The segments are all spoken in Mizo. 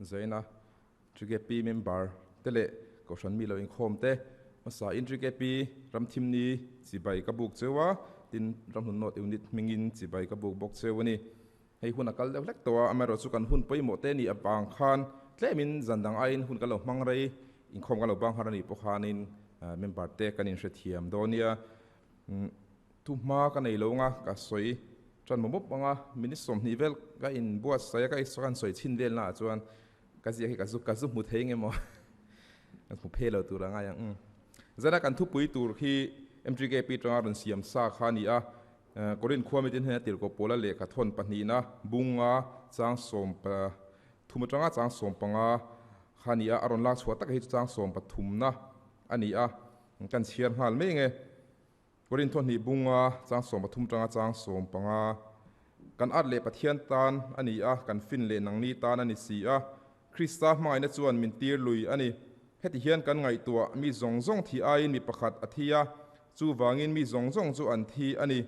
Zaina TKP member te leh Kohhran mi lo inkhawm te hmasa in TKP Ramthimni chibai ka buk cheu a, tin Ramhlun North Unit hmingin chibai ka buk bawk cheu a ni. Hei hun a kal deuh hlek tawh a, amaherawhchu kan hun pawimawh te nih avang khan tlemin zan dang aiin hun kan lo hmang rei, inkhawm kan lo bang har a nih pawh khanin member te kan inhrethiam dawn nia. Thuhma ka nei lo anga ka sawi tan mawp mawp anga minute 20 vel ka inbuatsaih a, ka kan sawi chhin vel naah chuan ka ziak hi ka zu ka zu hmu thei nge maw ka hmu phei lo tur a ngai ang. Zana kan thupui tur khi MTKP tanga rawn siam sa kha a ni a, Korin khua mitin hian a tirhkoh pawla lehkha thawn pahnihna bunga chang 13 atanga chang 15 kha a ni a, a rawn lak chhuah tak hi chu chang sawmpathumna a ni a, kan chhiar nghal mai nge. Korin thawhnih bunga chang 13 tanga chang 15 Kan at leh Pathian tan a ni a, kan fin leh nangni tan a ni si a. Krista hmangaihna chuan min tir lui a ni. Heti hian kan ngaihtuah, mi zawng zawng thi aiin mi pakhat a thi a, chuvangin mi zawng zawng chu an thi a ni.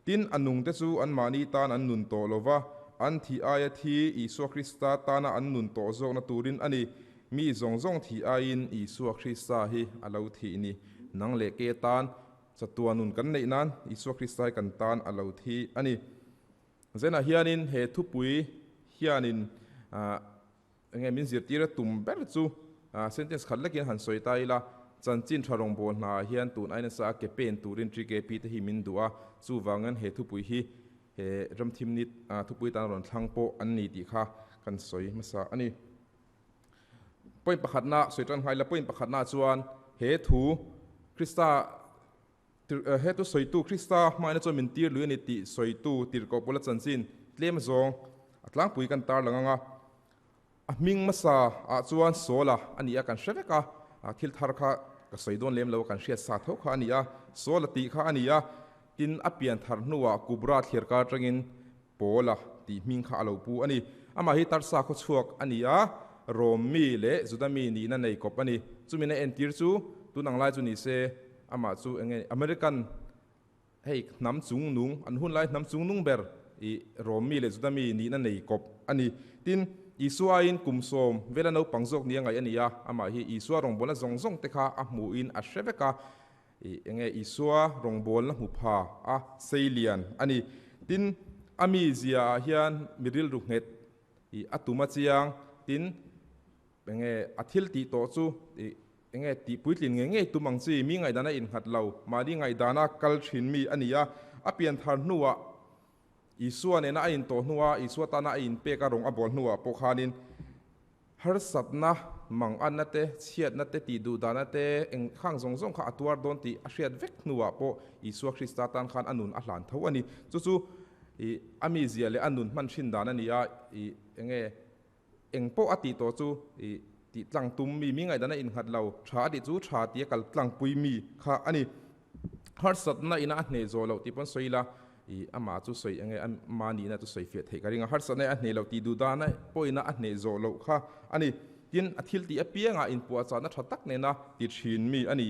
Tin, a nungte chu anmahni tan an nun tawh lo va, an thih aia thi Isua Krista tana an nun tawh zawkna turin a ni. Mi zawng zawng thih aiin Isua Krista hi a lo thih ni. Nang leh ke tan chatuan nun kan neih nan Isua Krista hi kan tan a lo thi a ni. Zenah hianin he thupui hianin enge min zirtir a tum ber chu sentence khat lekin han sawi ta ila, chanchin tha rawngbâwl hnaah hian tun aina sa a ke pen turin TKP te hi min duh a, chuvangin he thupui hi he ramthimni thupui tan rawn thlang pawh an ni tih kha kan sawi hmasa a ni. Point pakhatna sawi tan nghai la, point pakhatna chuan he thu Krista he thu sawitu Krista hmaina chuan min tir lui a ni tih sawitu tirhkoh pawla chanchin tlem zawng a tlangpui kan tarlang ang a. A hming hmasa ah chuan Saula a ni a, kan hre vek a, thil thar kha ka sawi dawn lem lo a, kan hriat sa tho kha a ni a, Saula tih kha a ni a, tin a pian thar hnuah Kubra thliar kar atangin Paula tih hming kha a lo pu a ni. Amah hi Tarsa khaw chhuak a ni a, Rom mi leh Juda mi nihna nei kawp a ni. Chumi na entir chu tun ang lai chu ni se, amah chu eng nge American hei hnam chung nung, an hun lai hnam chung nung ber i Rom mi leh Juda mi nihna nei kawp a ni. Tin, Isua aiin kum 10 vela naupang zawk nia ngaih a ni a, amah hi Isua rawngbawlna zawng zawng te kha a hmuhin a hre vek a, I enge Isua rawngbawlna hmu pha a sei lian a ni. Tin, a mi zia ah hian mi rilru nghet i a tum a chiang. Tin, enge a thil tih tawh chu i enge tih puitlin ngei ngei tum ang chi, mi ngaihdana innghat lo, mahni ngaihdana kal thin mi a ni a. A pianthar hnuah Isua nena a intawh hnua Isua tana a inpek a rawng a bawl hnuah pawh khanin harsatna, manganna te, chhiatna te, tihduhdahna te, eng khang zawng zawng kha a tuar dawn tih a hriat vek hnuah pawh Isua Krista tan khan a nun a hlan tho a ni. Chu chu i a mizia leh a nun hman hrin dan a ni a, i enge eng pawh a tih tawh chu i tih tlang tum mi, mi ngaihdan a innghat lo, tha a tih chu tha tia kal tlangpui mi kha a ni. Harsatna ina a hneh zawh loh tih pawn sawi ila, i amah chu sawi enge ama nihna chu sawi fiah theih ka ring a, harsatna a hneh loh tih duh dana pawhina a hneh zawh loh kha a ni. Tin, a thil tih apiangah inpuahchahna tha tak nena ti thin mi a ni.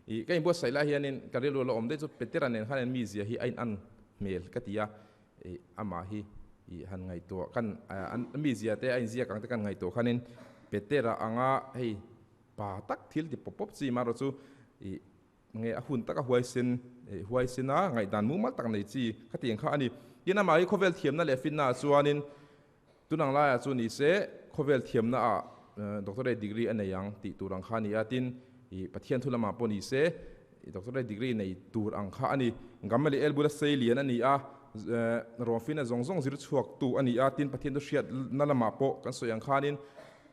I ka inbuatsaih lai hianin ka rilru la awm daih chu Petera nen khan an mizia hi a inan hmel ka ti a, i amah hi i han ngaihtuah kan an mizia te a inziak ang te kan ngaihtuah khanin Petera anga hei pa tak thil ti pawp pawp chi marawh chu i Nge a hun taka huaisen huaisen a ngaihdan mumal tak nei chi kha tiang kha a ni. Tin, amah hi khawvel thiamna leh finna ah chuanin tun ang laiah chu ni se khawvel thiamna ah doctorate degree a nei ang tih tur ang kha a ni a. Tin, i Pathian thu lamah pawh ni se doctorate degree nei tur ang kha a ni. Gamaliel bula sei lian a ni a, rawnfina zawng zawng zir chhuak tu a ni a. Tin, Pathian thu hriatna lamah pawh kan sawi ang khanin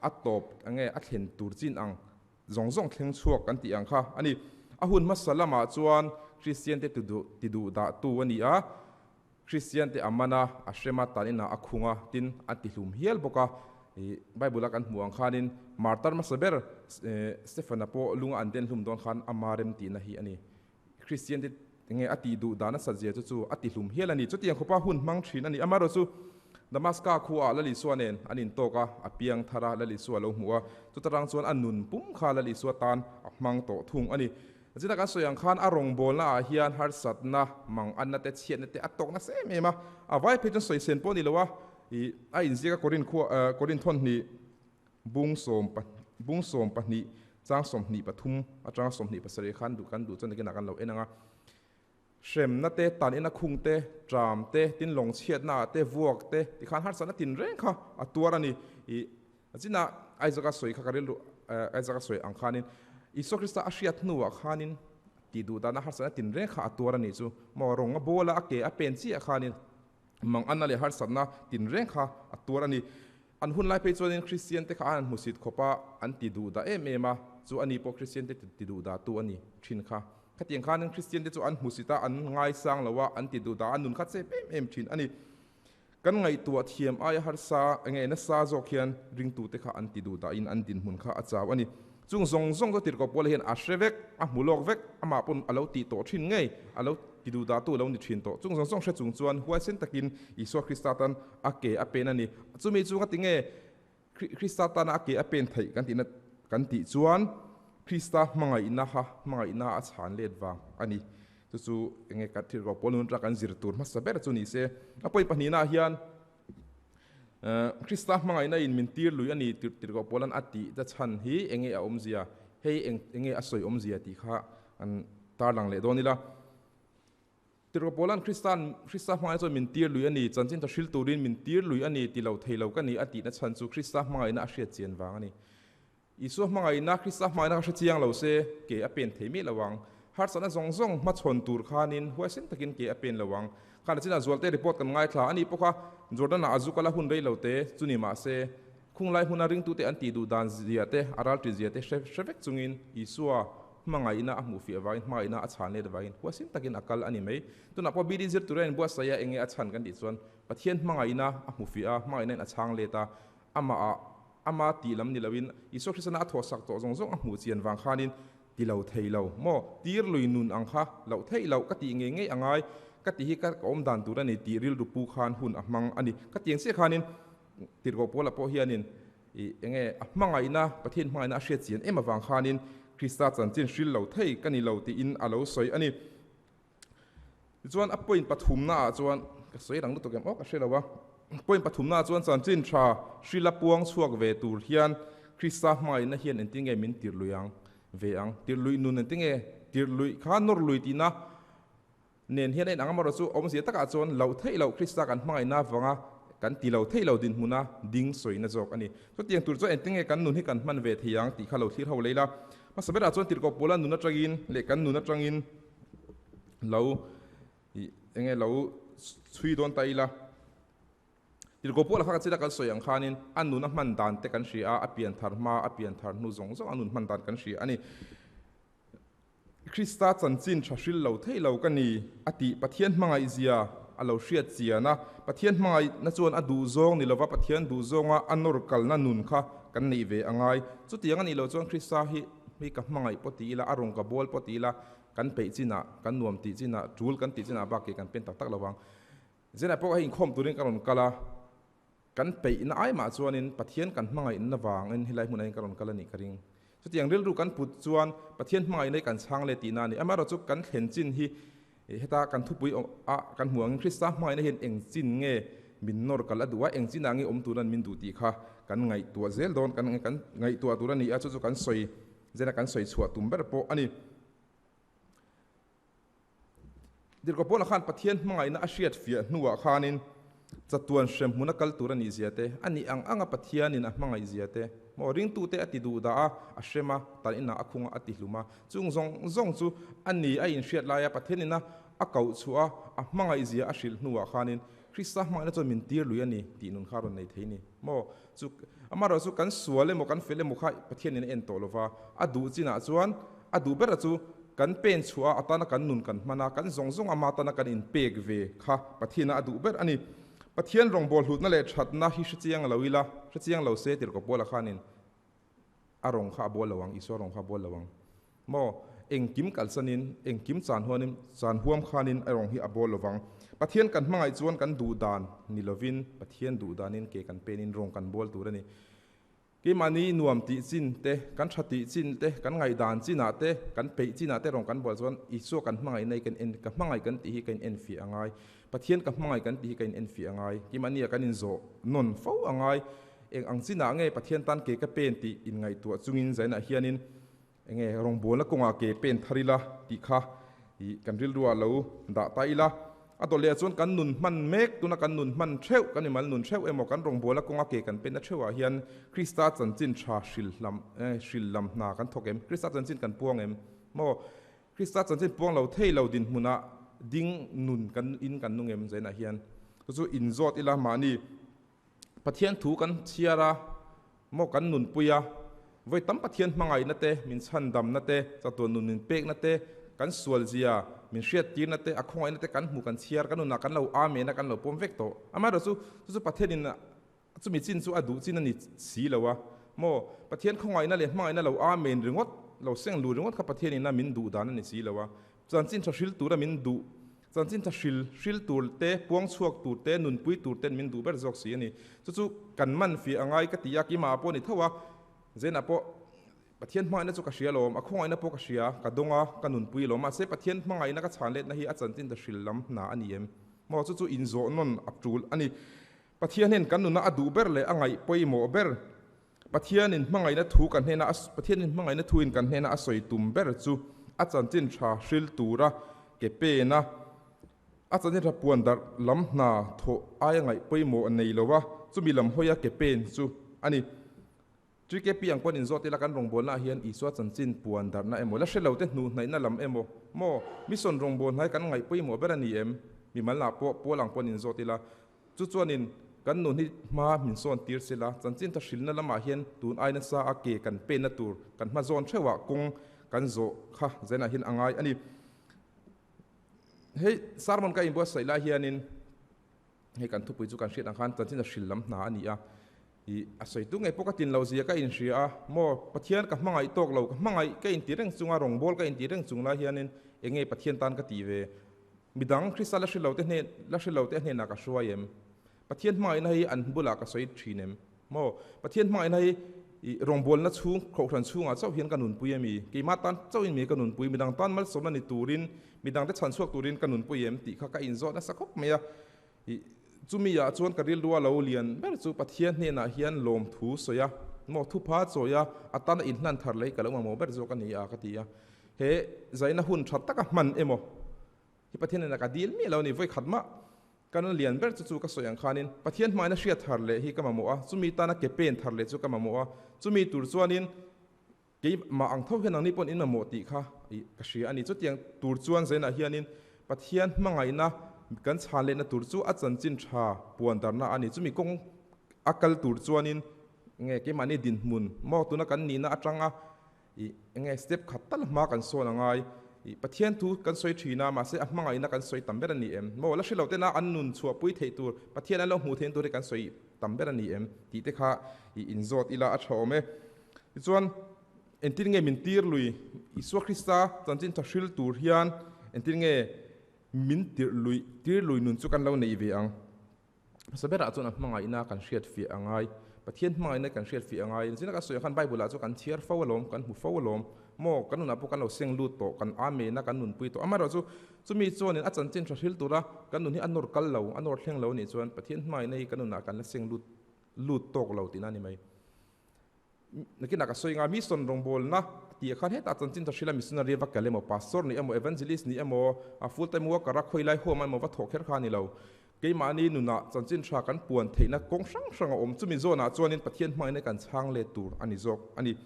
a tawp nge a thlen tur chin ang Zawng zawng thleng chhuak kan tih ang kha a ni. A hun hmasa lamah chuan Kristian te ti duh dah tu a ni a, Kristian te a man a, a hrem a, tan inah a khung a, tin a ti hlum hial bawk a. I Bible a kan hmuh ang khanin martar hmasa ber Stephen-a pawh lunga an den hlum dawn khan ama rem tihna hi a ni. Kristian te nge a tih duh dan a sat zia chu chu a ti hlum hial a ni. Chutiang khawpa hun hmang thin a ni. Amaherawh chu Damaska khuaah Lal Isua nen an intawk a, a piang thar a, Lal Isua a lo hmu a. Chuta tang chuan a nun pum kha Lal Isua tan a hmang tawh thung a ni. Zina kan sawi ang khan a rawngbawlna ah hian harsatna, manganna te, chhiatna te a tawk nasa em em a. A vai phei chuan sawi sen pawh a ni lo a, ih a inziak a Korin khua Korin thawn hnih. Bung sawm bung 12 chang 23 atanga 27 khan duh kan duh chuan nakinah kan lo en ang a. Hremna te, tan ina khung te, tram te, tin lawng chhiatna ah te, vuak te tikhan harsatna tin reng kha a tuar a ni. I chinah Isaac-a sawi kha ka rilru Isaac-a sawi ang khanin Isua Krista a hriat hnuah khanin tih duh dana harsatna tin reng kha a tuar a nih chu. Maw rawng a bawla a ke a pen chiah khanin Manganna leh harsatna tinreng kha a tuar a ni. An hun lai phei chuanin Kristian te kha an hmusit khawp a, an ti duh dah em em a, chu ani pawh Kristian te ti duh dah tu a ni thin kha. Khatiang khanin Kristian te chu an hmusit a, an ngaisang lo a, an ti duh dah a, nun kha chep em em thin a ni. Kan ngaihtuah thiam aia harsa enge nasa zawk hian ringtu te kha an ti duh dahin an dinhmun kha a chau a ni. Chung zawng zawng chu tirhkoh Paula hian a hre vek, a hmu lawk vek, amah pawn a lo tih tawh thin ngei, a lo ti duh dahtu a lo ni thin tawh. Chung zawng zawng hre chung chuan huaisen takin Isua Krista tan a ke a pen a ni. Chumi chu ka ti nge, Krista tana a ke a pen theih kan tihna kan tih chuan Krista hmangaihna kha hmangaihna a chhan let vang a ni. Chu chu enge kan tirhkoh Paula nun atanga kan zir tur hmasa ber chu ni se. A pawi pahnihnaah hian Krista hmangaihna in min tir lui a ni tirh tirhkoh Paula'n a tih ta chhan hi enge a awmzia, hei eng enge a sawi awmzia tih kha an tarlang leh dawn ila. Tirhkoh Paula'n Krista'n Krista hmangaihna chuan min tir lui a ni, chanchin tha hril turin min tir lui a ni ti lo thei lo ka ni a tihna chhan chu Krista hmangaihna a hriat chian vang a ni. Isua hmangaihna, Krista hmangaihna kha hre chiang lo se, ke a pen thei miah lo ang. Harsatna zawng zawng hmachhawn tur khanin huaisen takin ke a pen lo ang. Khan a chinah Zualte report kan ngaithla a nih pawh kha Jordan-ah a zu kal a hun rei lo te chu ni mah se, khung lai hmuna ringtute an tih duh dan zia te, a ralṭi zia te hre hre vek chungin Isua hmangaihna a hmuh fiah vangin hmangaihna a chhan let vangin huaisen takin a kal a ni mai. Tunah pawh BD zir tura inbuatsaih a enge a chhan kan tih chuan Pathian hmangaihna a hmu fiah a, hmangaihna in a chhang let a, Amah ama tih lam ni loin Isua Kristana a thawhsak tawh zawng zawng a hmuh chian vang khanin ti lo thei lo maw? Tir lui nun ang kha loh theih loh ka tih ngei ngei a ngai, ka ti hi ka awm dan tur a ni tih rilru pu khan hun a hmang a ni. Ka tiang chiah khanin Tirhkoh Paula pawh hianin ih enge a hmangaihna, Pathian hmangaihna a hriat chian em avang khanin Krista chanchin hril lo thei ka ni lo tiin a lo sawi a ni. Tichuan a point pathumna ah chuan ka sawi rang lutuk em aw ka hre lo a, point pathumna ah chuan chanchin tha hrila puang chhuak ve tur hian Krista hmangaihna hian engtin nge min tirh lui ang ve ang, tirh luih nun engtin nge tirh luih kha nawr lui tihna nen hian a inang amarawh chu awmzia takah chuan loh theih loh Krista kan hmangaihna avanga kan ti lo theih lo dinhmuna ding sawina zawk a ni. Chutiang tur chuan engtin nge kan nun hi kan hman ve thei ang tih kha lo thlir ho lei la. Hmasa berah chuan tirhkoh Paula nun atangin leh kan nun atangin lo ih enge lo chhui dawn ta ila. Tirhkoh Paula kha ka chila kan sawi ang khanin a nun a hman dan te kan hria a, a pian thar hma, a pian thar hnu zawng zawng a nun hman dan kan hria a ni. Krista chanchin tha hril lo theih lo ka ni a tih Pathian hmangaih zia a lo hriat chian a, Pathian hmangaihna chuan a duh zawng ni lova Pathian duh zawnga a nawr kalna nun kha kan neih ve a ngai. Chutiang a nih loh chuan Krista hi mi ka hmangaih pawh ti ila, a rawn ka bawl pawh ti ila, kan peih chinah, kan nuam tih chinah, tul kan tih chinah bak ke kan pen tak tak lo vang. Zenah pawh hei inkhawm turin ka rawn kal a, kan peihna ai mah chuanin Pathian kan hmangaihna vangin helai hmunah hian ka rawn kal a nih ka ring. Chutiang rilru kan put chuan Pathian hmangaihna hi kan chhang leh tihna a ni. Amaherawhchu chu kan thlen chin hi heta kan thupui a kan hmuh angin Krista hmangaihna hian eng chin nge min nawr kal a duh a, eng chinah nge awm turan min duh tih kha kan ngaihtuah zel dawn, kan ngaihtuah tur a ni a, chu chu kan sawi zena kan sawi chhuah tum ber pawh a ni. Tirhkoh Paula khan Pathian hmangaihna a hriat fiah hnuah khanin chatuan hremhmun a kal tur a nih zia te, a nih ang anga Pathianin a hmangaih zia te, maw ringtute a ti duh dah a, a hrem a, tan inah a khung a, a ti hlum a. Chung zawng zawng chu a ni a inhriat laia Pathianin a a koh chhuah a, a hmangaih zia a hrilh hnuah khanin Krista hmangaihna chuan min tir lui a ni tih nun kha a rawn nei thei ni maw? Chu amaherawh chu kan sual emaw kan fel emaw kha Pathianin a en tawh lova, a duh chinah chuan a duh berah chu kan pen chhuah a, atana kan nun kan hman a, kan zawng zawng ama atana kan inpek ve kha Pathiana a duh ber a ni. Pathian rawngbâwl hlutna leh thatna hi hrechiang lo ila, hrechiang lo se tirhkoh Paula khanin a rawng kha a bawl lo ang, Isua rawng kha a bawl lo ang. Maw? Engkim kalsanin, engkim chan huanin, chan huam khanin a rawng hi a bawl lo vang. Pathian kan hmangaih chuan kan duh dan ni lovin, Pathian duh danin ke kan penin rawng kan bawl tur a ni. Keimahni nuam tih chin te, kan tha tih chin te, kan ngaihdan chinah te, kan peih chinah te rawng kan bawl chuan Isua kan hmangaihna hi kan en, ka hmangaih kan tih hi ka in enfiah a ngai. Pathian ka hmangaih kan tih hi ka in enfiah a ngai. Keimahni ah kan inzawh nawn fo a ngai. Eng ang chinah nge Pathian tan ke ka pen tih inngaihtuah chungin zainah hianin enge rawngbawlna kawngah ke pen thar ila tih kha ih kan rilruah lo dah ta ila. A dawt lehah chuan kan nun hman mek, tuna kan nun hman theuh, kan mimal nun theuh emaw kan rawngbawlna kawnga ke kan penna theuhah hian Krista chanchin tha hril lam hril lam hna kan thawk em? Krista chanchin kan puang em? Maw? Krista chanchin puang lo thei lo dinhmunah ding nun kan in kan nung em? Zainah hian chu chu inzawt ila mahni Pathian thu kan chhiar a, maw kan nunpui a, vawi tam Pathian hmangaihna te, min chhandamna te, chatuan nun min pekna te, kan sualzia min hriattirna te, a khawngaihna te kan hmu kan chhiar, kan nunah kan lo amen a, kan lo pawm vek tawh. Amaherawhchu chu chu Pathianin chumi chin chu a duh chin a ni si lo a, maw Pathian khawngaihna leh hmangaihna lo amen ringawt, lo seng lut ringawt kha Pathianin a min duh dan a ni si lo a, Chanchin tha hril tura min duh, chanchin tha hril hril tur te, puang chhuak tur te, nunpui tur ten min duh ber zawk si a ni. Chu chu kan man fiah a ngai ka ti a, keimah pawh a ni tho a, Zenah pawh Pathian hmangaihna chu ka hria alawm, a khawngaihna pawh ka hria, ka dawng a, ka nunpui alawm. Mahse Pathian hmangaihna ka chhan letna hi a chanchin tha hril lam hna a ni em? Maw chu chu inzawh nawn a tul a ni. Pathian hian kan nuna a duh ber leh a ngaih pawimawh ber Pathianin hmangaihna thu kan hnena a Pathianin hmangaihna thuin kan hnena a sawi tum ber chu a chanchin tha hril tura ke pena a chanchin tha puan darh lam hna thawh aia ngaih pawimawh nei lo a, chumi lam hawia ke pen chu a ni. TKP ang pawn inzawt ila kan rawngbawlna ah hian Isua chanchin puan darhna emaw la hre lo te hnuh hnaihna lam emaw maw mission rawngbawlna hi kan ngaih pawimawh ber a ni em? Mimalna pawh pawl ang pawn inzawt ila Chu chuanin kan nun hi hma min sawn tir sela, chanchin tha hrilna lamah hian tun ai nasa a ke kan penna tur kan hma zawn theuhah kawng kan zawh kha zenah hian a ngai a ni. Hei sermon ka inbuatsaih lai hianin hei kan thupui chu kan hriat ang khan chanchin tha hril lam hna a ni a, ih a sawi tu ngei pawh ka tin lo zia ka inhria a, maw Pathian ka hmangaih tawk lo, ka hmangaih ka inti reng chunga rawngbâwl ka inti reng chung lai hianin eng nge Pathian tan ka tih ve? Midang Krista la hre lo te hnen la hre lo te hnenah ka hruai em? Pathian hmangaihna hi an bulah ka sawi thin em? Maw? Pathian hmangaihna hi i rawngbawlna chhung kohhran chhungah chauh hian ka nunpui em i? Keimah tan chauhin mi ka nunpui, midang tan malsawmna ni turin, midangte chhan chhuak turin ka nunpui em tih kha ka inzawt nasa khawp mai a. I chumi ah chuan ka rilru a lo lian ber chu Pathian hnenah hian lawmthu sawi a, maw thupha chawi a, a tana inhlan thar leh hi ka lo mamawh ber zawk a ni a ka ti a. He zaina hun tha taka hman emaw hi Pathian hnenah ka dil miah lo a ni, vawi khat mah kan lian ber chu chu ka sawi ang khanin Pathian hmaina hriat thar leh hi ka mamawh a, chumi tana ke pen thar leh chu ka mamawh a, chumi tur chuanin keimah ang tho hian nangni pawn in mamawh tih kha ka hria a ni. Chutiang tur chuan zainah hianin Pathian hmangaihna kan chhan lehna tur chu a chanchin tha puan darhna a ni, chumi kawng a kal tur chuanin nge keimahni dinhmun maw tuna kan nihna atanga Ih, enge step khat tal hma kan sawn a ngai. Ih, Pathian thu kan sawi thin a, mahse a hmangaihna kan sawi tam ber a ni em? Maw, la hre lo tena an nun chhuahpui theih tur, Pathian an lo hmuh theihna tur hi kan sawi tam ber a ni em? Tih te kha ih inzawt ila a tha awm e. Tichuan, entir nge min tir lui? Isua Krista chanchin tha hril tur hian entir nge min tirh lui, tir lui nun chu kan lo neih ve ang? Hmasa berah chuan a hmangaihna kan hriat fiah a ngai. Pathian hmangaihna kan hriat fiah a ngai. Zina ka sawi ang khan Bible ah chuan kan chhiar fo alawm, kan hmu fo alawm. Maw, kan nunah pawh kan lo seng lut tawh, kan Amen a, kan nunpui tawh. Amaherawhchu, chumi chuanin a chanchin tha hril tura kan nun hi a nawr kal lo, a nawr thleng lo anih chuan Pathian hmangaihna hi kan nunah kan la seng lut lut tawk lo tihna a ni mai. Nakinah ka sawi nga, mission rawngbawlna tih khan hetah chanchin tha hrila missionary va kal emaw, pastor nih emaw, evangelist nih emaw, a full time worker a khawi lai huam emaw va thawh kher kha a ni lo. Keimahni nunah chanchin tha kan puan theihna kawng hrang hrang a awm. Chumi zawnah chuanin Pathian hmangaihna kan chhang let tur a ni zawk a ni.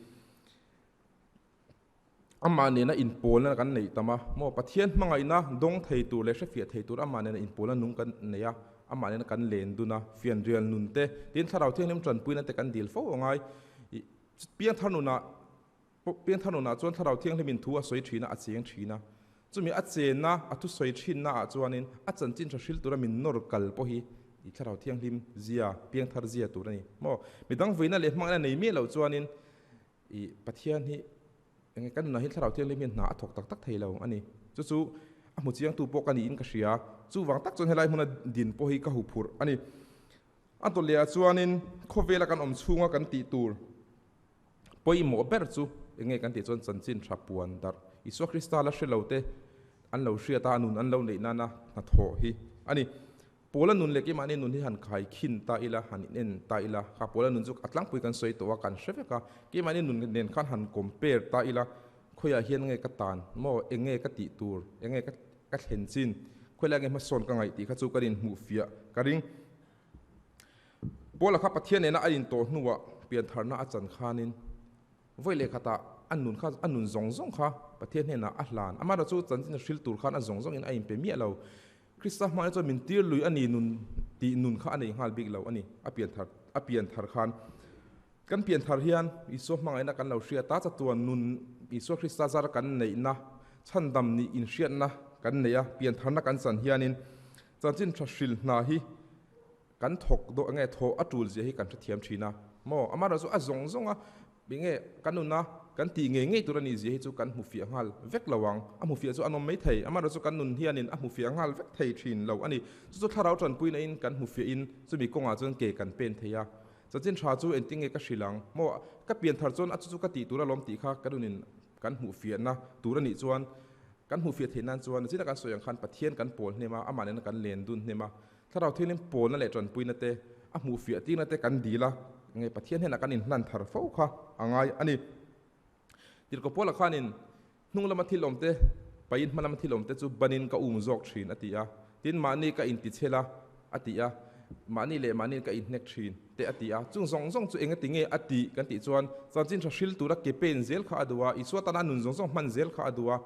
Amah nena inpawlna kan neih tam a, maw Pathian hmangaihna dawng thei tur leh hrefiah thei tur amah nena inpawlna nung kan nei a, amah nena kan len dun a, fianrial nun te, tin Thlarau Thianghlim tanpuina te kan dil fo a ngai. Ih, piangthar nunah, piangthar nunah chuan Thlarau Thianghlimin thu a sawi thin a, a cheng thin a. Chumi a chenna, a thusawi thinna ah chuanin a chanchin tha hril tura min nawr kal pawh hi ih Thlarau Thianghlim zia, piangthar zia tur a ni. Maw, midang vuina leh hmangaihna nei miah loh chuanin I Pathian hi enge kan nunah hian Thlarau Thianghlim hian hna a thawk tak tak thei lo a ni. Chu chu a hmu chiangtu pawh ka niin ka hria. Chuvang tak chuan helai hmuna din pawh hi ka hu phurh a ni. A dawt lehah chuanin khawvela kan awm chhunga kan tih tur pawimawh ber chu enge kan tih chuan chanchin tha puan darh Isua Krista la hre lo te an lo hriat a, a nun an lo neih nana hnathawh hi a ni. Pawla nun leh keimahni nun hi han khai khin ta ila, han inen ta ila, kha Pawla nun chu a tlangpui kan sawi tawh a, kan hre vek a, keimahni nun nen khan han compare ta ila, khawiah hian nge ka tan maw, eng nge ka tih tur, eng nge ka thlen chin, khawilai nge hmasawn ka ngaih tih kha chu kan inhmuh fiah ka ring. Pawla kha Pathian nena a intawh hnuah piantharna a chan khanin Vawi leh khatah a nun kha, a nun zawng zawng kha Pathian hnenah a hlan. Amaherawh chu chanchin a hril tur khan a zawng zawngin a inpe miah lo. Krista hmangin chuan min tir lui a ni nun tih nun kha a nei nghal bik lo a ni, a pian thar, a pian thar khan. Kan pian thar hian Isua hmangaihna kan lo hriat a, chatuan nun Isua Krista zara kan neihna, chhandam nih inhriatna kan nei a, pian tharna kan chan hianin chanchin tha hril hna hi Kan thawk dawh enge thawh a tul zia hi kan hrethiam thin a maw? Amaherawhchu a zawng zawng a enge kan nuna kan tih ngei ngei tur a nih zia hi chu kan hmu fiah nghal vek lo ang. A hmu fiah chu an awm mai thei, amaherawhchu kan nun hianin a hmu fiah nghal vek thei thin lo a ni. Chu chu thlarau tanpuina in kan hmu fiah in chumi kawngah chuan ke kan pen thei a. Chanchin tha chu engtin nge ka hrilh ang maw? Ka pian thar chuan a chu chu ka tih tur alawm tih kha kan nunin kan hmuh fiahna tur a nih chuan kan hmuh fiah theih nan chuan nachina kan sawi ang khan Pathian kan pawl hnem a, amah nena kan len dun hnem a. Thlarau thianghlim pawlna leh tanpuina te, a hmuh fiah tirna te kan dil a, nge Pathian hnenah kan inhlan thar fo kha a ngai a ni. Tirhkoh Paula khanin hnung lama thil awm te, pain hma lama thil awm te chu banin ka um zawk thin a ti a, tin mahni ka intichhel a a ti a, mahni leh mahni ka inhnek thin te a ti a, chung zawng zawng chu engati nge a tih kan tih chuan chanchin tha hril tura ke pen zel kha a duh a, Isua tana nun zawng zawng hman zel kha a duh a.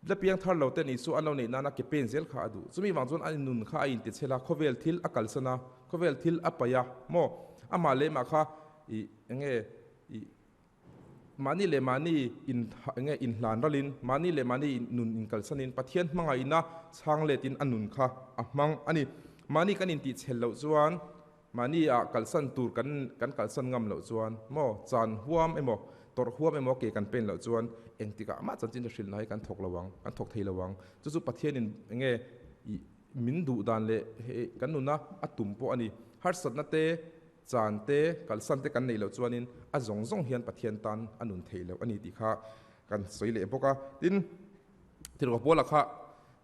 La piang thar lo te Isua an lo neih nana ke pen zel kha a duh. Chumi vang chuan a nun kha a intichhel a, khawvel thil a kalsan a, khawvel thil a paih a, maw? Amah leh mah kha ih enge ih mahni leh mahni in enge inhlan ralin, mahni leh mahni nun inkalsanin Pathian hmangaihna chhang letin a nun kha a hmang a ni. Mahni kan intihchhel loh chuan Mahni ah kalsan tur kan kan kalsan ngam loh chuan maw chan huam emaw tawrh huam emaw ke kan pen loh chuan engtikah mah chanchin hre hrilhna hi kan thawk lo ang, kan thawk thei lo ang. Chu chu Pathianin enge ih min duh dan leh hei kan nuna a tum pawh a ni. Harsatna te, chan te, kalsan te kan neih loh chuanin a zawng zawng hian Pathian tan a nun theih loh a ni tih kha kan sawi leh bawk a. Tin, Tirhkoh Paula kha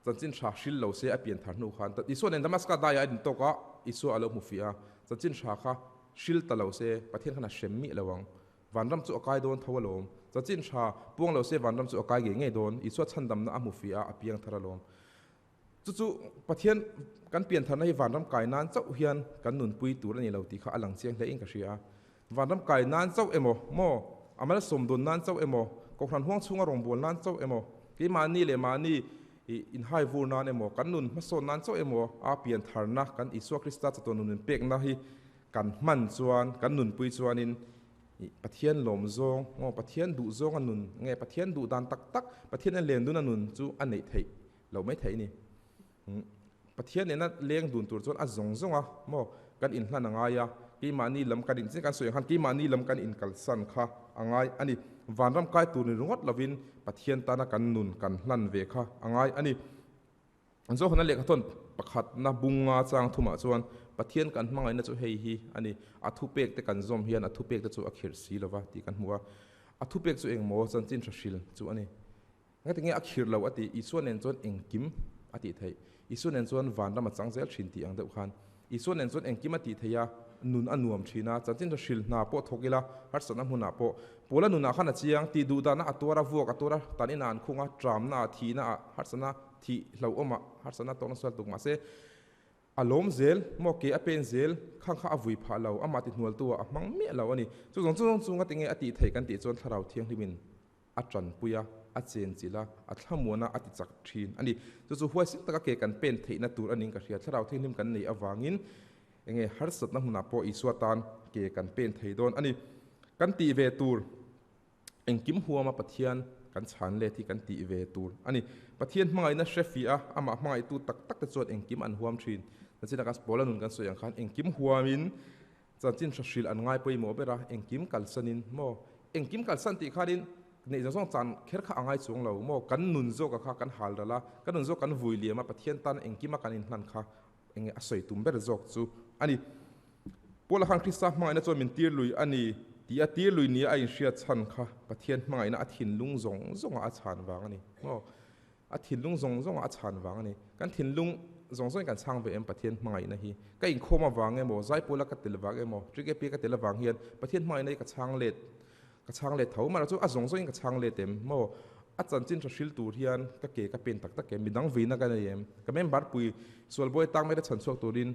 Chanchin hra hril lo se a pian thar hnu khan Isua nen Damaska daiah a intawk a, Isua a lo hmu fiah a, chanchin hra kha hril ta lo se Pathian khan a hrem miah lo ang. Vanram chu a kai dawn tho alawm. Chanchin hra puang lo se vanram chu a kai ngei ngei dawn. Isua chhandamna a hmu fiah a, a piang thar alawm. Chu chu Pathian kan pian tharna hi vanram kai nan chauh hian kan nunpui tur a ni lo tih kha a lang chiang hle in ka hria a. Vanram kai nan chauh emaw, maw? A malsawm dawn nan chauh emaw, Kohhran huang chhunga rawngbâwl nan chauh emaw, keimahni leh mahni inhai vur nan emaw, kan nun hmasawn nan chauh emaw a pian tharna kan Isua Krista chatuan nun min pekna hi kan hman chuan, kan nunpui chuanin Pathian lawm zawng, maw, Pathian duh zawnga nun nge Pathian duh dan tak tak, Pathian a len duna nun chu a neih theih loh mai theih a ni. Pathian nena leng dun tur chuan a zawng zawng a maw kan inhlan a ngai a, keimahni lam kan in kan sawi ang khan keimahni lam kan inkalsan kha a ngai a ni. Vanram kai tur ni ringawt lovin Pathian tana kan nun kan hlan ve kha a ngai a ni. Zohana lehkhathawn pakhatna bunga chang thumah chuan Pathian kan hmangaihna chu hei hi a ni, a thupek te kan zawm hian a thupek te chu a khirh si lova tih kan hmu a. A thupek chu engmaw chanchin hra hril chu a ni. Engati nge a khirh lo a ti? Isua nen chuan engkim a tih theih. Isua nen chuan vanram a chang zel thin tih ang deuh khan. Isua nen chuan engkim a tih theih a, nun a nuam thin a, chanchin tha hril hna pawh thawk ila, harsatna hmunah pawh. Paula nunah khan a chiang, tih duh dahna a tuar a, vuak a tuar a, tan inah an khung a, tramna ah, thihna ah, harsatna thih hlauhawmah, harsatna tawkna sual tuk mahse, a lawm zel, maw ke a pen zel, khang kha a vui phah lo, amah ti hnualtu ah a hmang miah lo a ni. Chu zawng chu zawng chu ngati nge a tih theih kan tih chuan Thlarau Thianghlimin a tanpui a, a chenchilh a, a thlamuan a, a ti chak thin a ni. Chu chu huaisin taka ke kan pen theihna tur a ning ka hria. Thlarau thianghlim kan neih avangin enge harsatna hmunah pawh Isua tan ke kan pen thei dawn a ni. Kan tih ve tur engkim huama Pathian kan chhan let hi kan tih ve tur a ni. Pathian hmangaihna hre fih a, amah hmangaihtu tak tak te chuan engkim an huam thin. Nachina kan Paula nun kan sawi ang khan engkim huamin Chanchin hra hrilh an ngai pawimawh ber a, engkim kalsanin maw? Engkim kalsan tih khanin neih zawng zawng chan kher kha a ngai chuang lo maw? Kan nun zawka kha kan hal ral a, kan nun zawk kan vui liam a, Pathian tan engkima kan inhlan kha enge a sawi tum ber zawk chu a ni. Paula khan Krista hmangaihna chuan min tir lui a ni tih a tir lui nia a inhriat chhan kha Pathian hmangaihna a thinlung zawng zawngah a chhan vang a ni maw? A thinlung zawng zawngah a chhan vang a ni. Kan thinlung. zawng zawngin kan chhang ve em Pathian hmangaihna hi? Ka inkhawm avang emaw, Zaipawla ka tel vang emaw, Trikepia ka tel avang hian Pathian hmangaihna hi ka chhang let, ka chhang let tho. Mahse chu a zawng zawngin ka chhang let em? Maw? A chanchin tha hril tur hian ka ke ka pen tak tak em? Midang veina ka nei em? Ka member pui sualbawi tang mai te chhan chhuak turin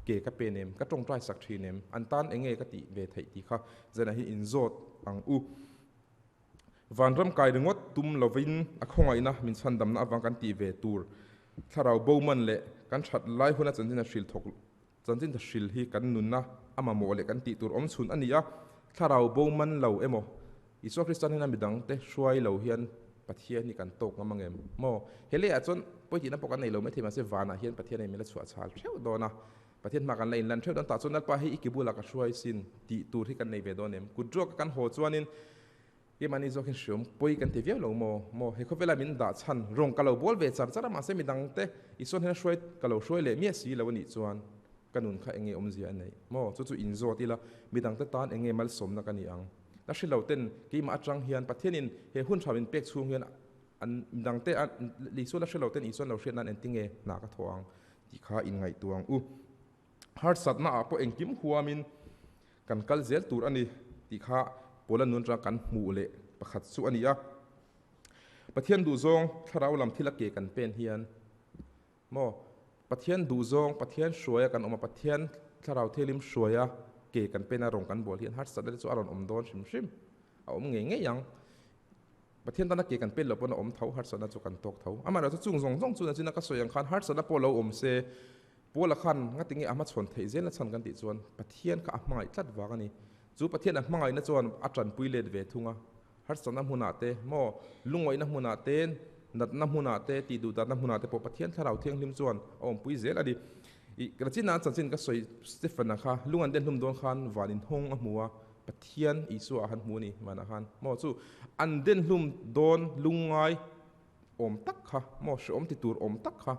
ke ka pen em? Ka tawngtai sak thin em? An tan eng nge ka tih ve theih tih kha zanah hi inzawt ang u. Vanram kai ringawt tum lovin a khawngaihna min chhandamna avang kan tih ve tur thlarau bo man leh kan that lai huna chanchin a hril thawk chanchin tha hril hi kan nunna a mamawh leh kan tih tur awm chhun a ni a, thlarau bo man lo emaw Isua Krista hnena midangte hruai lo hian Pathian hi kan tawk ngam angem maw? He leiah chuan pawitihna pawh kan nei lo maithei mahse vanah hian Pathian in min la chhuah chhal theuh dawn a, Pathian hma kan la inlan theuh dawn tah chuan Lalpa hei i ki bulah ka hruai sin tih tur hi kan nei ve dawn em? Kut ruaka kan haw chuanin keimahni zawkin hriawm pawi kan ti viau lo maw? Maw he khawvela min dah chhan rawng ka lo bawl ve char char a mahse midangte Isuan hian hruai ka lo hruai leh miah si lo a nih chuan ka nun kha enge awmzia a neih maw? Chu chu inzawt ila midangte tan enge malsawmna ka ni ang? La hre lo ten keimah atang hian Pathianin he hun tha min pek chhung hian an midangte Isua la hre lo ten Isuan lo hriat nan engtinge hna ka thawh ang? Tih kha inngaihtuah ang u. Harsatna ah pawh engkim huamin kan kal zel tur a ni tih kha Paula nun atanga kan hmuh leh pakhat chu a ni a. Pathian duhzawng thlarau lam thil a ke kan pen hian maw Pathian duhzawng Pathian hruaia kan awm a, Pathian thlarau thianghlim hruaia ke kan pen a rawng kan bual hian harsatna te chu a rawn awm dawn hrim hrim a awm ngei ngei ang. Pathian tana ke kan pet loh pawn a awm tho, harsatna chu kan tawk tho. Amaherawhchu chung zawng zawng chu nachina ka sawi ang khan harsatna pawh lo awm se, Paula khan ngatinge a hmachhawn theih zel na chhan kan tih chuan Pathian kha a hmangaih tlat vang a ni. Chu Pathian a hmangaihna chuan a tanpui let ve thung a, harsatna hmunah te maw, lungawihna hmunah te, natna hmunah te, tih duhdatna hmunah te pawh Pathian Thlarau Thianghlim chuan a awmpui zel a ni. I nachina chanchin ka sawi Stephen-a kha lung an den hlum dawn khan van inhawng a hmu a, Pathian Isua a han hmu a ni vanah khan maw chu an den hlum dawn lungngai awm tak kha maw hrehawm ti tur awm tak kha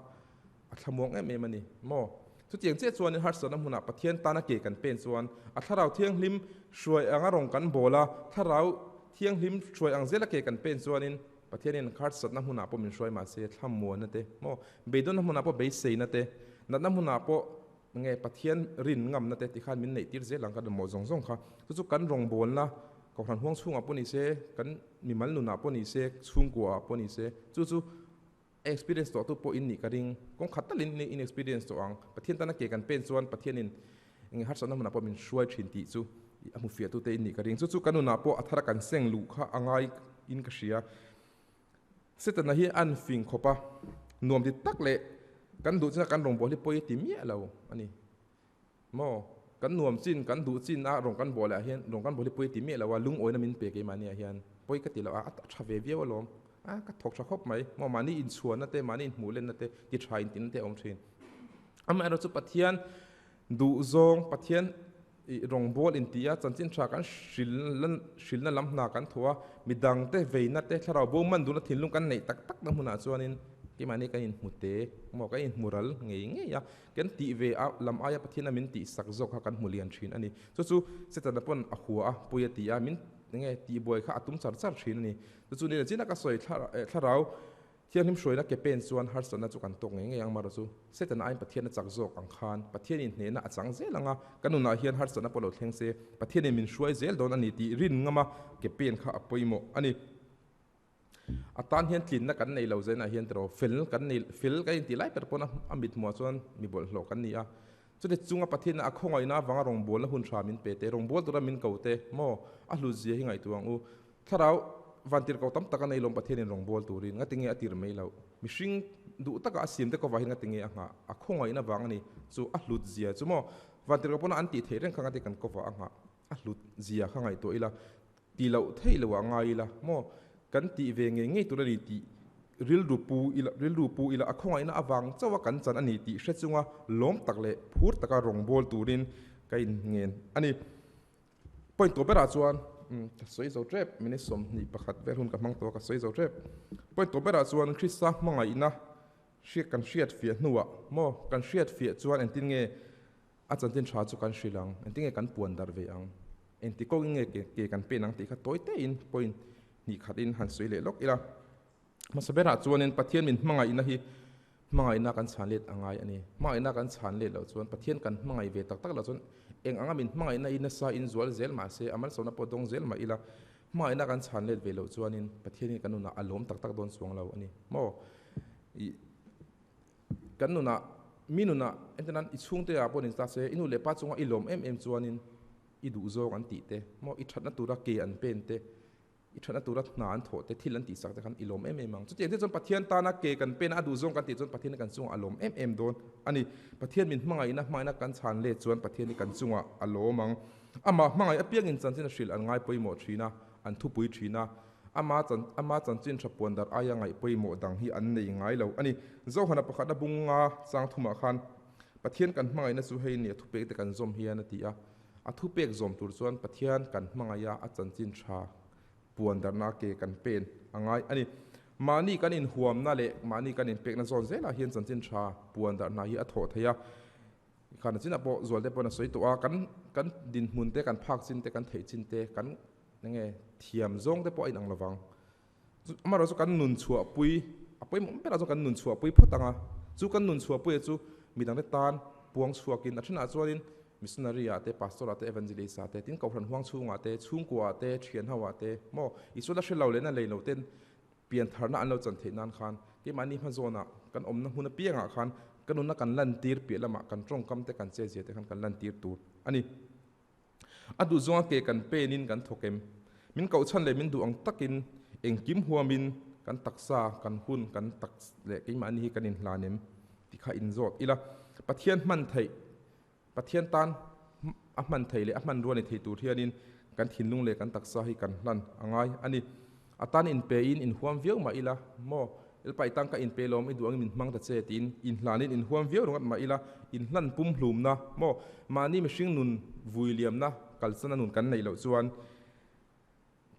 a thlamuang em em a ni maw chutiang chiah chuanin harsatna hmunah Pathian tana ke kan pen chuan a thlarau thianghlim hruai anga rawng kan bawl a thlarau thianghlim hruai ang zela ke kan pen chuanin Pathianin harsatna hmunah pawh min hruai mahse thlamuanna te maw beidawnna hmunah pawh beiseina te natna hmunah pawh Nge Pathian rin ngamna te tikhan min neih tir zel ang kan mamawh zawng zawng kha. Chu chu kan rawngbawlna Kohhran huang chhungah pawh ni se, kan mimal nunah pawh ni se, chhungkuaah pawh ni se, chu chu experience tawh tu pawh in nih ka ring. Kawng khat talin in experience tawh ang. Pathian tana ke kan pen chuan Pathianin enge harsatna hmunah pawh min hruai thin tih chu a hmu fiah tute in nih ka ring. Chu chu kan nunah pawh a thara kan seng luh kha a ngai in ka hria. Setana hi an fing khawp a, nuam ti tak leh kan duh chin a kan rawngbâwl hi pawi ti miah lo a ni. Maw? Kan nuam chin, kan duh chin a rawn kan bâwl ah hian rawn kan bâwl hi pawi ti miah lo a, lungawina min pe keimahni ah hian pawi ka ti lo a, a tha ve viau alawm. A, ka thawk tha khawp mai. Maw? Mahni inchhuanna te, mahni inhmuhlenna te, ti tha intinna te a awm thin. Amaherawhchu Pathian duhzawng, Pathian I rawngbâwl inti a, chanchin ṭha kan hrilna lam hna kan thaw a, midangte veina te, thlarau bo man duhna thinlung kan neih tak takna hmunah chuanin keimahni kan inhmu te maw, kan inhmu ral ngei ngei a, kan tih ve a lam aia Pathiana min tihsak zawk kha kan hmu lian ṭhin a ni. Chu chu Setana pawn a hua a, pui a ti a, min enge tihbuai kha a tum char char ṭhin a ni. Chu chu nileh chin a ka sawi thlarau Thianghlim hruaina ke pen chuan harsatna chu kan tawk ngei ngei ang marawh chu Setana aiin Pathian a chak zawk ang khan Pathianin hnehna a chang zel ang a, kan nunah hian harsatna pawh lo thleng se Pathianin min hruai zel dawn a ni tih rin ngama ke pen kha a pawimawh a ni. A tan hian tlinna kan nei lo zainah hian tiraw fel kan nei fel kan intih lai ber pawn a mithmuah chuan mi bawlhhlawh kan ni a, chuti chunga Pathianna a khawngaihna avanga rawngbawlna hun tha min pe te, rawngbâwl tura min ko te maw a hlutzia hi ngaihtuah ang u. Thlarau vantir ko tam tak a nei lawm Pathianin rawngbâwl turin ngati nge a tir mai loh? Mihring duh taka a siamte kovah hian ngati nge a nghah? A khawngaihna vang a ni. Chu a hlut zia chu maw? Vantir ko pawna an tih theih reng kha ngati kan kovah a nghah? A hlut zia kha ngaihtuah ila, ti loh theih loh ah ngai ila maw? Kan tih ve ngei ngei tur a ni tih rilru pu ila, rilru pu ila a khawngaihna avang chauha kan chan a ni tih hre chunga lawm tak leh phur taka rawngbâwl turin ka inngen a ni. Point tawh berah chuan ka sawi zo tep, minute 21 vel hun ka hmang tawh a, ka sawi zo tep. Point tawh berah chuan Krista hmangaihna hriat kan hriat fiah hnuah maw kan hriat fiah chuan engtin nge a chanchin tha chu kan hrilh ang, engtin nge kan puan darh ve ang, engti kawngin nge ke kan pen ang tih kha tawi tein point hnih khatin han sawi leh lawk ila. Hmasa berah chuanin Pathian min hmangaihna hi. Hmangaihna kan chhan let a ngai a ni. Hmangaihna kan chhan let loh chuan Pathian kan hmangaih ve tak tak loh chuan eng anga min hmangaihna i nasa in zual zel mah se, a malsawmna pawh dawng zel mah ila, hmangaihna kan chhan let ve loh chuanin Pathianin kan nunah a lawm tak tak dawn chuang lo a ni maw? I kan nunah mi nunah entir nan i chhungte ah pawh ni ta se, i nu leh pa chunga i lawm em em chuanin i duh zawng an tih te maw? I thatna tura ke an pen te, I thatna tura hna an thawh te, thil an tihsak te khan i lawm em em ang. Chutiang te chuan Pathian tana ke kan pen a, a duh zawng kan tih chuan Pathian hi kan chungah a lawm em em dawn a ni. Pathian min hmangaihna hmangaihna kan chhan let chuan Pathian hi kan chungah a lawm ang. Amah hmangaih apiangin chanchin a hrilh an ngai pawimawh thin a, an thupui thin a. Ama chan ama chanchin tha puan dar aia ngaih pawimawh dang hi an nei ngai lo a ni. Zohana pakhatna bunga chang thumah khan Pathian kan hmangaihna chu hei ni a thupek te kan zawm hian a ti a. A thupek zawm tur chuan Pathian kan hmangaih a, a chanchin tha puan darhna ke kan pen a ngai a ni. Mahni kan inhuamna leh mahni kan inpekna zawn zelah hian chanchin tha puan darhna hi a thawh thei a. Khana chinah pawh Zualte pawn a sawi tawh a, kan kan dinhmun te, kan phak chin te, kan theih chin te, kan enge thiam zawng te pawh a inang lovang. Amaherawhchu chu kan nun chhuahpui, a pawimawh berah chuan kan nun chhuahpui phawt ang a, chu kan nun chhuahpuia chu midangte tan puang chhuakin a thenah chuanin missionary ah te, pastor ah te, evangelist ah te, tin kohhran huang chhungah te, chhungkua ah te, thian ho ah te maw Isua la hre lo leh na lei lo ten pian tharna an lo chan theih nan khan keimahni hma zawnah kan awmna hmun apiangah khan kan nunna kan lantir piah lamah kan tawngkam te kan chezia te khan kan lantir tur a ni. A duh zawnga ke kan penin kan thawk em? Min kohchhan leh min duh ang takin engkim huamin kan taksa, kan hun, kan tak leh keimahni hi kan inhlan em? Ti kha inzawt ila. Pathian hman theih, Pathian tan a hman theih leh a hmanrua ni thei tur hianin kan thinlung leh kan taksa hi kan hlan a ngai a ni. A tan inpein inhuam viau mah ila, Maw, Elpa i tan ka inpe lawm, i duh angin min hmang ta che, tiin inhlanin inhuam viau ringawt mah ila, inhlan pumhlumna, maw, mahni mihring nun vui liamna kalchana nun kan neih loh chuan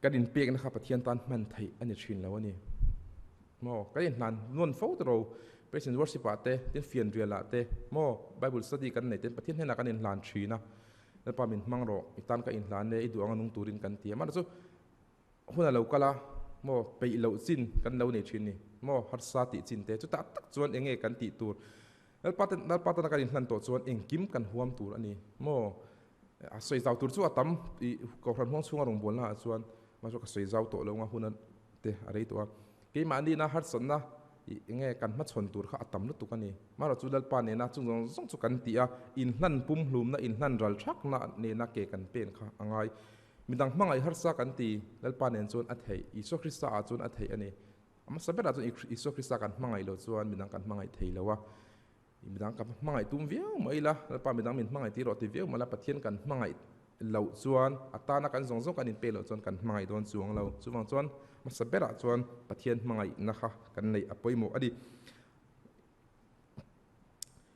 kan inpekna kha Pathian tan hman theih a ni thin lo a ni. Maw, kan inhlan nawn fo ta ro, Praise and Worship ah te, tin fianrial ah te, maw, Bible study kan neih ten Pathian hnenah kan inhlan thin a, Lalpa min hmang rawh, i tan ka inhlan e, i duh anga nung turin kan ti a, mahse chu Hun a lo kal a, maw peih loh chin kan lo nei thin ni, maw harsa tih chin te, chutah tak chuan eng nge kan tih tur? Lalpa ten Lalpa tana kan inhlan tawh chuan engkim kan huam tur a ni, maw a sawi zau tur chu a tam ih Kohhran huang chhunga rawngbawlna ah chuan mahse ka sawi zau tawh lo anga hun a te a rei tawh a, keimahni na harsatna ih eng nge kan hmachhawn tur kha a tam lutuk a ni, marawh chu Lalpa nena chung zawng zawng chu kan tih a, inhlan pumhlumna inhlan ral thakna nena ke kan pen kha a ngai. Midang hmangaih harsa kan ti, Lalpa nen chuan a theih, Isua Krista ah chuan a theih a ni. A hmasa berah chuan Isua Krista kan hmangaih loh chuan midang kan hmangaih thei lo a. Midang kan hmangaih tum viau mai ila, Lalpa midang min hmangaih tir rawh ti viau mai ila, Pathian kan hmangaih loh chuan a tana kan zawng zawng kan inpek loh chuan kan hmangaih dawn chuang lo. Chuvang chuan hmasa berah chuan Pathian hmangaihna kha kan neih a pawimawh a ni.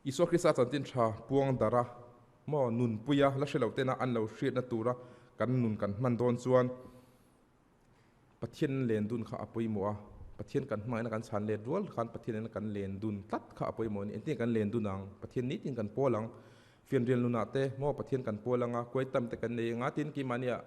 Isua Krista chanchin tha puang dara maw nunpuia la hre lo tena an lo hriatna tura kan nun kan hman dawn chuan Pathian len dun kha a pawimawh a, Pathian kan hmangaihna kan chhan let rual khan Pathian nena kan len dun tlat kha a pawimawh a ni. Engtin kan len dun ang? Pathian nitin kan pawl ang. Fianrial nunah te maw Pathian kan pawl ang a, kuai tam te kan nei ang a, tin keimahnia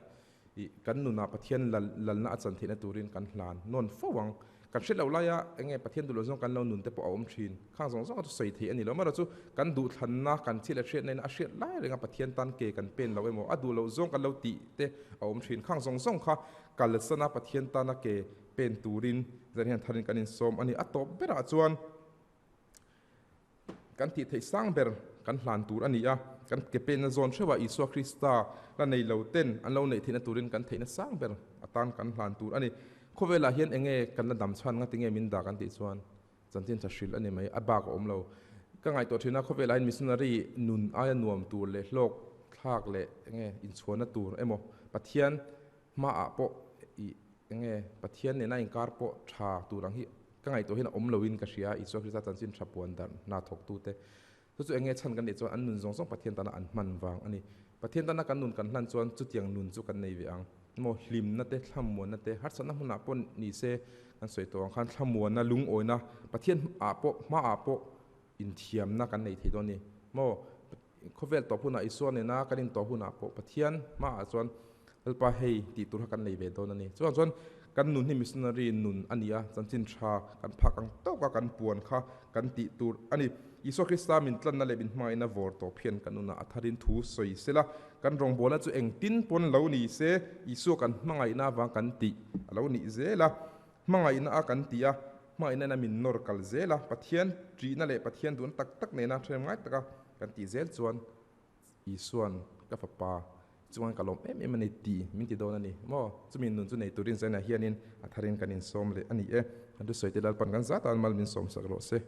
Ih, kan nunah Pathian lal, lalna a chan theihna turin kan hlan nawn fo ang. Kan hriat loh laia eng nge Pathian duh loh zawng kan lo nun te pawh a awm thin. Khang zawng zawng chu sawi theih a ni lo. Amaherawhchu kan duhthlanna, kan thil a hriatna in a hriat lai renga Pathian tan ke kan pen lo emaw, a duh loh zawng kan lo tih te a awm thin. Khang zawng zawng kha kalsana Pathian tana ke pen turin zan hian tharin kan insawm a ni. A tawp berah chuan. Kan tih theih sang ber kan hlan tur a ni a, kan ke penna zawn hreuhah Isua Krista la nei lo ten an lo neih theihna turin kan theihna sang ber atan kan hlan tur a ni. Khawvelah hian enge kan la dam chhan ngati nge min dah kan tih chuan chanchin tha hrilh a ni mai, a bak a awm lo. Ka ngaihtuah thin a, khawvelah hian missionary nun aia nuam tur leh hlawk thlak leh enge inchhuanna tur emaw Pathian hmaah pawh ih enge Pathian nena inkar pawh tha tur ang hi Ka ngaihtuah hian a awm loin ka hria, Isua Krista chanchin tha puan darh hna thawktute chu chu enge chhan kan nih chuan an nun zawng zawng Pathian tana an hman vang a ni. Pathian tana kan nun kan hlan chuan chutiang nun chu kan nei ve ang. Maw hlimna te, thlamuanna te, harsatna hmunah pawh ni se kan sawi tawh ang khan thlamuanna, lungawina, Pathian ah pawh, hmaah pawh inthiamna kan nei thei dawn a ni. Maw khawvel tawp hunah Isua nena kan intawh hunah pawh Pathian hmaah chuan Lalpa hei tih tur kha kan nei ve dawn a ni. Chuvang chuan Kan nun hi missionary nun a ni a, chanchin tha kan phak ang tawka kan puan kha kan tih tur a ni. Isua Krista min tlanna leh min hmangaihna vawr tawp hian kan nunah a tharin thu sawi sela, kan rawngbawlna chu engtin pawn lo ni se, Isua kan hmangaihna avang kan tih a lo nih zel a, hmangaihna a kan tih a, hmangaihna in a min nawr kal zel a, Pathian ṭihna leh Pathian duhna tak tak nena ṭhahnem ngai taka kan tih zel chuan Isua'n ka fapa chuan ka lawm em em a ni tih min ti dawn a ni maw? Chumi nun chu nei turin Zaina hianin a tharin kan insawm leh a ni e. Kan thusawi te Lalpan kan zat a, mal min sawmsak rawh se.